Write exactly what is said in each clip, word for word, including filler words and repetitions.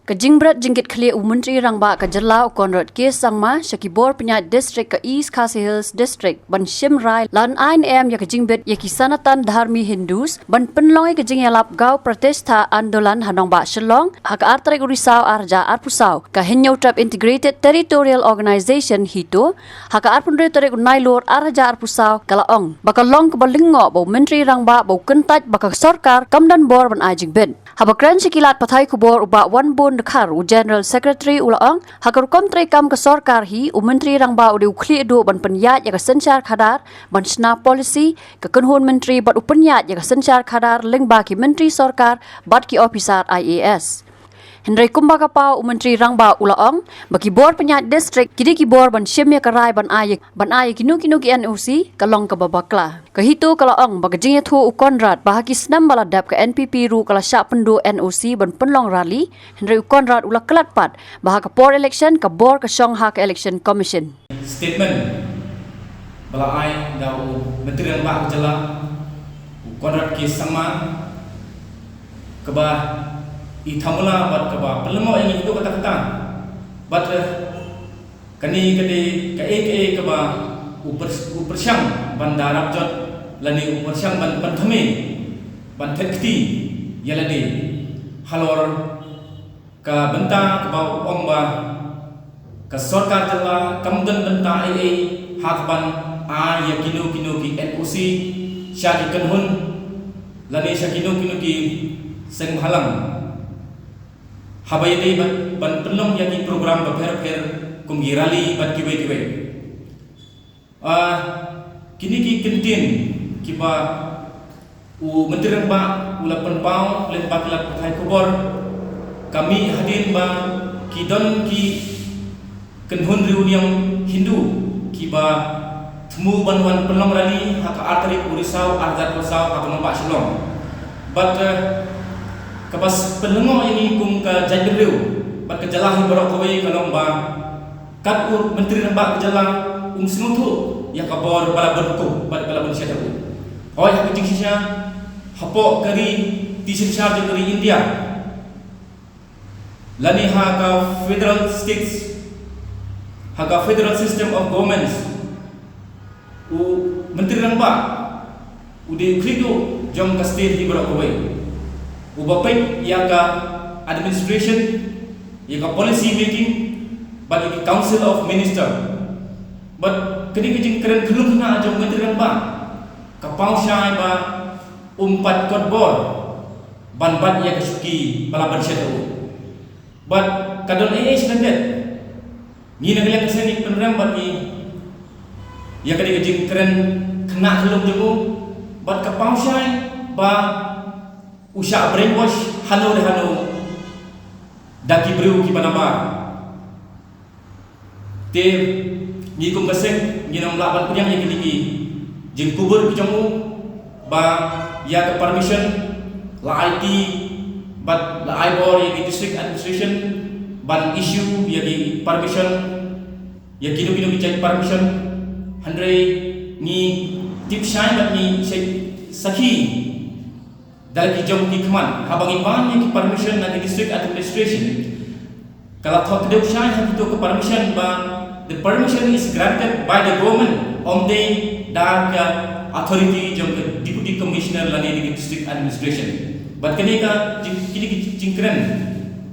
Ka jingbret jingkitkhlieh u Myntri Rangbah ka jylla u Conrad K Sangma sha ki bor pynïaid district ka East Khasi Hills District ban shim rai lane ai ne em ïa ka jingbit ïa ki Sanatan Dharmi Hindus ban pynlong ïa ka jingïalap Gau Pratishtha Andolan ha nongbah Shillong ha ka ar tarik u Risaw ar hajar arphew saw. Ka Hynñiewtrep Integrated Territorial Organization HITO ha ka arphew hynriew tarik u Nailur ar hajar arphew saw ka la ong ba ka long kaba lyngngoh ba u Myntri Rangbah ba u kyntait ba ka sorkar kam don bor ban ai jingbit. Haba kren sha ki lad pathai khubor u Bah Wanbun Dkhar u General Secretary u la ong ha ka rukom treikam ka sorkar hi u Myntri Rangbah u dei u khlieh duh ban pynïaid ïa ka synshar khadar ban shna policy ka kynhun myntri bad u pynïaid ïa ka synshar khadar lyngba ki myntri sorkar bad ki ophisar I A S. Hynrei kumba ka paw u Myntri Rangbah u la ong ba ki bor pynïaid district ki dei ki bor ban shim ïa ka rai ban ai ban ai ïa kino kino ki N O C ka long kaba bakla. Ka HITO ka la ong ba ka jingïathuh u Conrad ba ha ki snem ba la dep ka N P P ruh ka la shah pynduh N O C ban pynlong rally, hynrei u Conrad u la klet pat ba ha ka por election ka bor ka shong ha ka Election Commission. Statement ba la ai da u Myntri Rangbah ka jylla u Conrad K Sangma kaba i thamula bad kaba pynlyngngoh ïa ngi haduh katta katta. Bad eh, kane ka dei kaei kaei kaba u pyr- u pyrshang ban da rap jot lane u pyrshang ban pynthame ban thep kti ïa lade halor ka bynta kaba u ong ba ka sorkar jylla kam don bynta ei ei ha kaban ai ïa kino kino ki N O C sha ki kynhun lane sha kino kino ki seng bhalang haba ïadei ban, ban pynlong ïa ki program bapher bapher kum ki rally bad kiwei kiwei. Ah, kine ki kyntien kiba u Myntri Rangbah u la pynpaw lyngba ki lad pathai khubor ka mih hadien ba ki don ki kynhun riewniam Hindu kiba thmu ban wan pynlong rally ha ka ar tarik u Risaw ar hajar arphew saw ha ka nongbah Shillong. Bad eh, kaba pynlyngngoh ïa ngi kum ka jaitbynriew bad ka jylla hi baroh kawei ka long ba kat u Myntri Rangbah ka jylla um sngewthuh ïa ka bor ba la bun kup bad ba la bun shet ha u. Hooid ha ka jingshisha hapoh ka ri ti synshar jong ka ri India lane ha ka federal states, ha ka federal system of governments, u Myntri Rangbah u dei u khlieh duh jong ka state hi baroh kawei. Uba peit ïa ka administration, ïa ka policy making bad ïa ka council of minister. Bad kane ka jingkren khyllung khynnah jong u Myntri Rangbah ka paw shai ba um pat kot bor ban bat ïa ka shuki ba la ban shet ha u. Bad ka don ei ei shlem dei. Ngi na ka liang ka seng ngi pynrem bad ngi ïa ka dei ka jingkren khynnah khyllung jong u bad ka paw shai ba u shah brainwash hano re hano da ki briew kiba nabar. Te ngi kum ka seng ngin ym lah ban pdiang ïa kine ki jingkubur ki jong u ba ïa ka permission la ai ti bad la ai bor ïa ki district administration ban issue ïa ki permission ïa kino kino ki jait permission. Hynrei ngi tip shai bad ngi shait sakhi da la ki jong ki khmat haba ngi pan ïa ki permission na ki district administration. Ka la thoh kdew shai ha kito ka permission ba the permission is granted by the government, ym dei da ka authority jong ka deputy commissioner lane da ka district administration. Bad kane ka jing- kine ki jingkren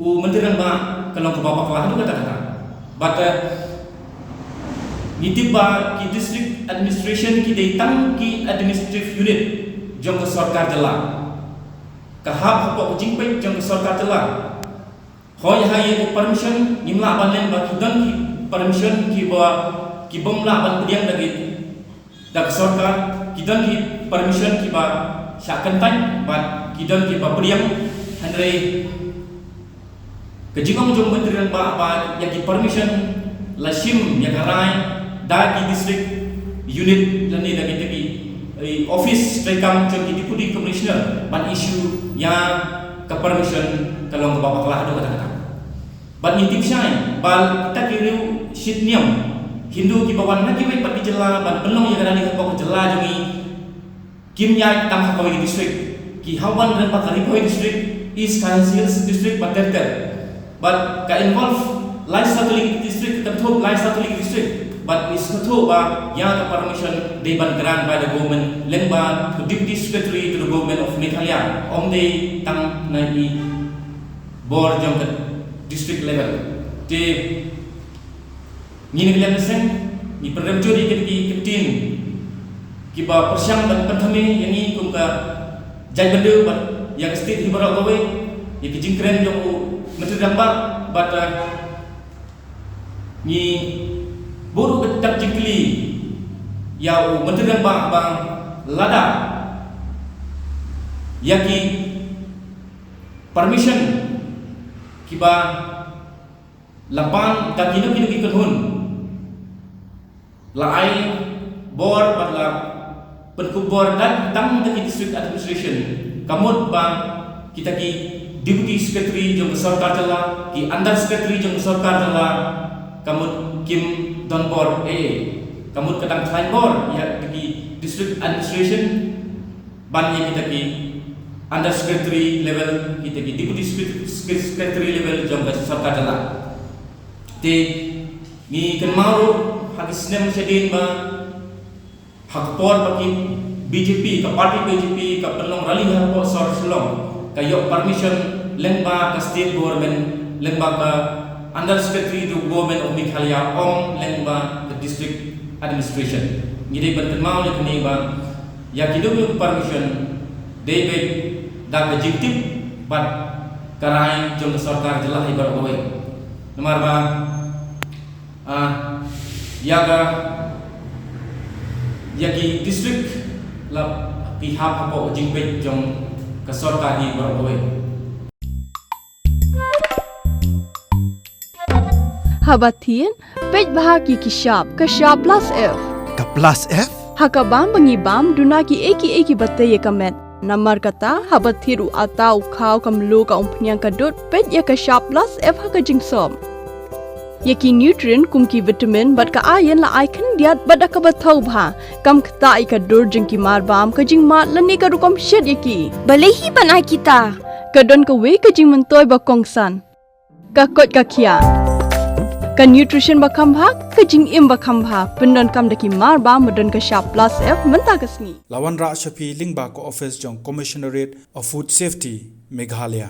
u Myntri Rangbah ka long kaba bakla haduh katta katta. Bad eh, ngi tip ba ki district administration ki dei tang ki administrative unit jong ka sorkar jylla. Ka hap hapoh ka jingpeit jong ka sorkar jylla. Hooid ha ïa ki permission ngim lah ban len ba ki don ki permission kiba ki bym lah ban pdiang da ki da ka sorkar, ki don ki permission kiba shah kyntait bad ki don kiba pdiang. Hynrei ka jingong jong u Myntri Rangbah ba ïa ki permission la shim ïa ka rai da ki district unit lane da kita ki eh, office treikam jong ki deputy commissioner ban issue ïa ka permission ka long kaba bakla haduh katta katta. Bad ngi tip shai ba kita ki riew shit niam Hindu kiba wan na kiwei pat ki jylla ban pynlong ïa ka rally hapoh ka jylla jong ngi kim ïaid tang ha kawei ka district. Ki hap wan lyngba ka Ri Bhoi district, East Khasi Hills district bad ter ter. Bad ka involve lai sawphew tylli ki district, ka kynthup lai sawphew tylli ki district. Bad ngi sngewthuh ba ïa ka permission dei ban grant by the government lyngba ka Deputy Secretary to the Government of Meghalaya, ym dei tang na i bor jong ka district level. Te ngi na ka liang ka seng ngi pynrem jur ïa ki, ki ktien kiba pyrshang ban pynthame ïa ngi kum ka jaitbynriew bad ïa ka state hi baroh kawei, ïa ki jingkren jong u Myntri Rangbah bad, eh, ngi buh ruh ka dak jingkylli ïa u Myntri Rangbah ba lada ïa ki permission kiba la ban da kino kino ki kynhun la ai bor bad la pynkup bor da tang da ki district administration, ka mut ba kita ki deputy secretary jong ka sorkar jylla, ki under secretary jong ka sorkar jylla, ka mut kim don bor eh, ka mut ka dang khlaiñ bor ïa ki district administration ban ïa kita ki under secretary level, kita ki deputy secretary level jong ka sorkar jylla. Te ngi kynmaw ruh ha ki snem shadien ba ha ka por ba ki B J P, ka party B J P ka pynlong rally hapoh sor Shillong, ka ïoh permission lyngba ka state government, lyngba ka under secretary to government of Meghalaya, ym lyngba ka district administration. Ngi dei ban kynmaw ïa kane ba ïa kino kino permission dei beit da ka jingtip bad ka rai jong ka sorkar jylla hi baroh kawei. Namar ba, ah, ïa ka, ïa ki district la ki hap hapoh jingpeit jong ka sorkar hi baroh kawei. Haba thied, peit bha ki ki shap, ka shap plus F. Ka plus F? Ha ka bam ba ngi bam, duna ki ei ki ei kiba tei ïa ka met. Namar kata, haba thied u atta, u khaw, ka mluh, ka umphniang, ka dud, peit ïa ka shap plus F ha ka jingsop. Ïa ki nutrient kum ki vitamin bad ka iron la ai khyndiat bad da kaba thaw bha. Kam ktah ïa ka dur jong ki marbam, ka jingmad lane ka rukom shet ïa ki. Balei hi ban ai kita? Ka don kawei ka jingmyntoi ba kongsan. Ka koit ka khiah. Ka nutrition ba kham bha, ka jingim ba kham bha. Pyndonkam da ki marbam ba don ka shap plus F mynta ka sngi. La wanrah sha phi lyngba ka office jong Commissionerate of Food Safety, Meghalaya.